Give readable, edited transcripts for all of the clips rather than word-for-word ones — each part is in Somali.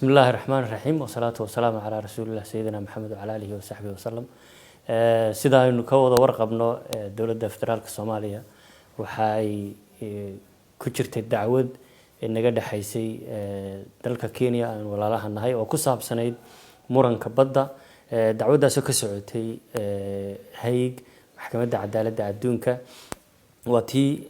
Bismi illaahi raxmaan raxiim, wasalaatu wasalaamu calaa rasuulillah sayidina Maxamed wacala aalihi wasaxbihi wasalam. Sida aynu ka wada warqabno, dowladda federaalka Soomaaliya waxa ay ku jirtay dacwad naga dhexaysay dalka Kenya aan walaalaha nahay oo ku saabsanayd muranka badda. Dacwaddaasoo ka socotay Hague, Maxkamadda Cadaaladda Adduunka. Waa tii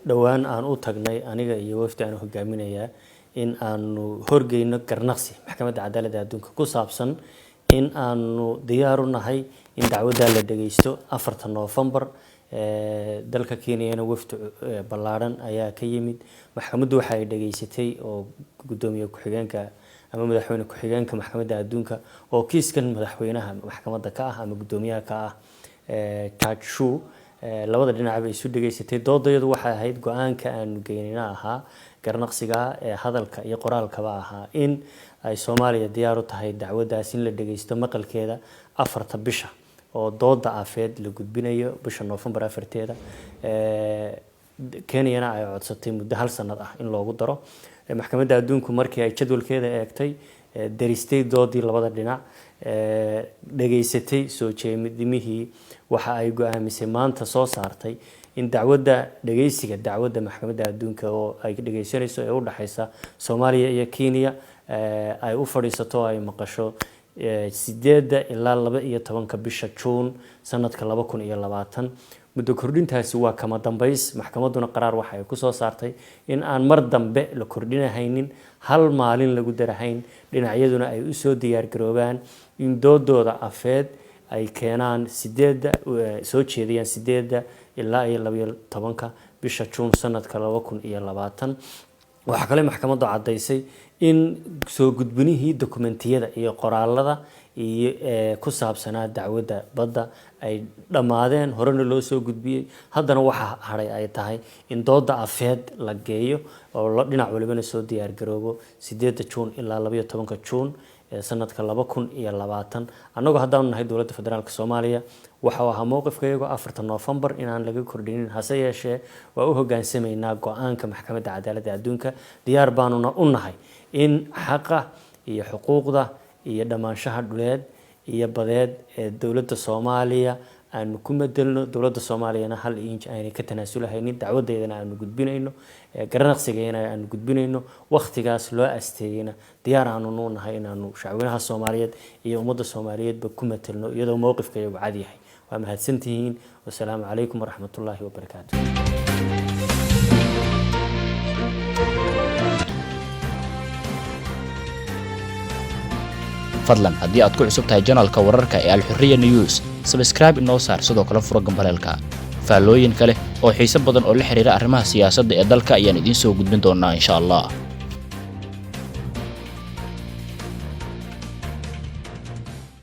dhowaan aan u tagnay, aniga iyo wafdi aan hogaaminayaa, in aanu horgeyno garnaqsi Maxkamadda Cadaaladda Adduunka ku saabsan in aanu diyaar u nahay in dacwaddaa la dhageysto 4-ta Noofembar. Dalka Kenyana wafdi ballaadhan ayaa ka yimid. Maxkamaddu waxa ay dhageysatay oo guddoomiye ku-xigeenka ama madaxweyne ku-xigeenka Maxkamadda Adduunka, oo kiiskan madaxweynaha maxkamadda ka ah ama guddoomiyaha ka ah, Judge Shu, labada dhinacba isu dhageysatay. Doodayadu waxay ahayd, go-aanka aanu geynina ahaa, garnaqsiga ee hadalka iyo qoraalkaba ahaa, in ay Soomaaliya diyaar u tahay dacwaddaas in la dhageysto maqalkeeda 4-ta bisha, oo dooda afeed la gudbinayo bisha Noofembar 4-teeda. Kenyana ay codsatay muddo hal sanad ah in loogu daro. Maxkamadda Adduunku markii ay jadwalkeeda eegtay, daristay doodii labada dhinac, dhageysatay soo jeedimihii, waxa ay go-aamisay, maanta soo saartay, in dacwadda dhageysiga dacwadda Maxkamadda Adduunka oo ay dhageysanayso ee u dhexeysa Soomaaliya iyo Kenya ay u fadhiisato oo ay maqasho 8-da ilaa 12-ka bisha Juun sanadka 2020. Muddo kordhintaasi waa kama dambays. Maxkamadduna qaraar waxa ay kusoo saartay in aan mar dambe la kordhinahaynin, hal maalin lagu darahayn, dhinacyaduna ay usoo diyaargaroobaan in doodooda afeed ay keenaan 8-da, soo jeediyaan 8-da ilaa iyo 12-ka bisha Juun sanadka 2020. Waxaa kale maxkamaddu caddaysay in soo gudbinihii dokumentiyada iyo qoraalada iyo ku saabsanaa dacwadda badda ay dhammaadeen, horena loo soo gudbiyey. Haddana waxa hadhay ay tahay in dooda afeed la geeyo oo dhinac walibana soo diyaargaroobo 8-da Juun ilaa 12-ka Juun ee sanadka 2020. Annagu haddaanu nahay dowladda federaalka Soomaaliya, waxa uu ahaa mowqifka iyago 4-ta Noofembar inaan laga kordhinin. Hase yeeshee, waa u hoggaansamaynaa go-aanka Maxkamadda Cadaaladda Adduunka. Diyaar baanuna u nahay in xaqa iyo xuquuqda iyo dhammaanshaha dhuleed iyo badeed ee dowladda Soomaaliya aanu ku madelno, dowladda Soomaaliyana hal inch aanay ka tanaasulahaynin, dacwadeedana aanu gudbinayno, garanaqsigayana aanu gudbinayno. Wakhtigaas loo asteeyeyna diyaar aanu nuu nahay inaanu shacweynaha Soomaaliyeed iyo ummadda Soomaaliyeedba ku matelno, iyadoo mowqifka iyagu cad yahay. Waa mahadsantihiin. Wasalaamu calaykum waraxmatullaahi wabarakaatu. Fadlan haddii aad ku cusub tahay janalka wararka ee Alxuriya News, sabskraibe inoo saar, sidoo kale furo gambaleelka. Faallooyin kale oo xiise badan oo la xidhiira arrimaha siyaasadda ee dalka ayaan idiin soo gudbin doonnaa, insha Allah.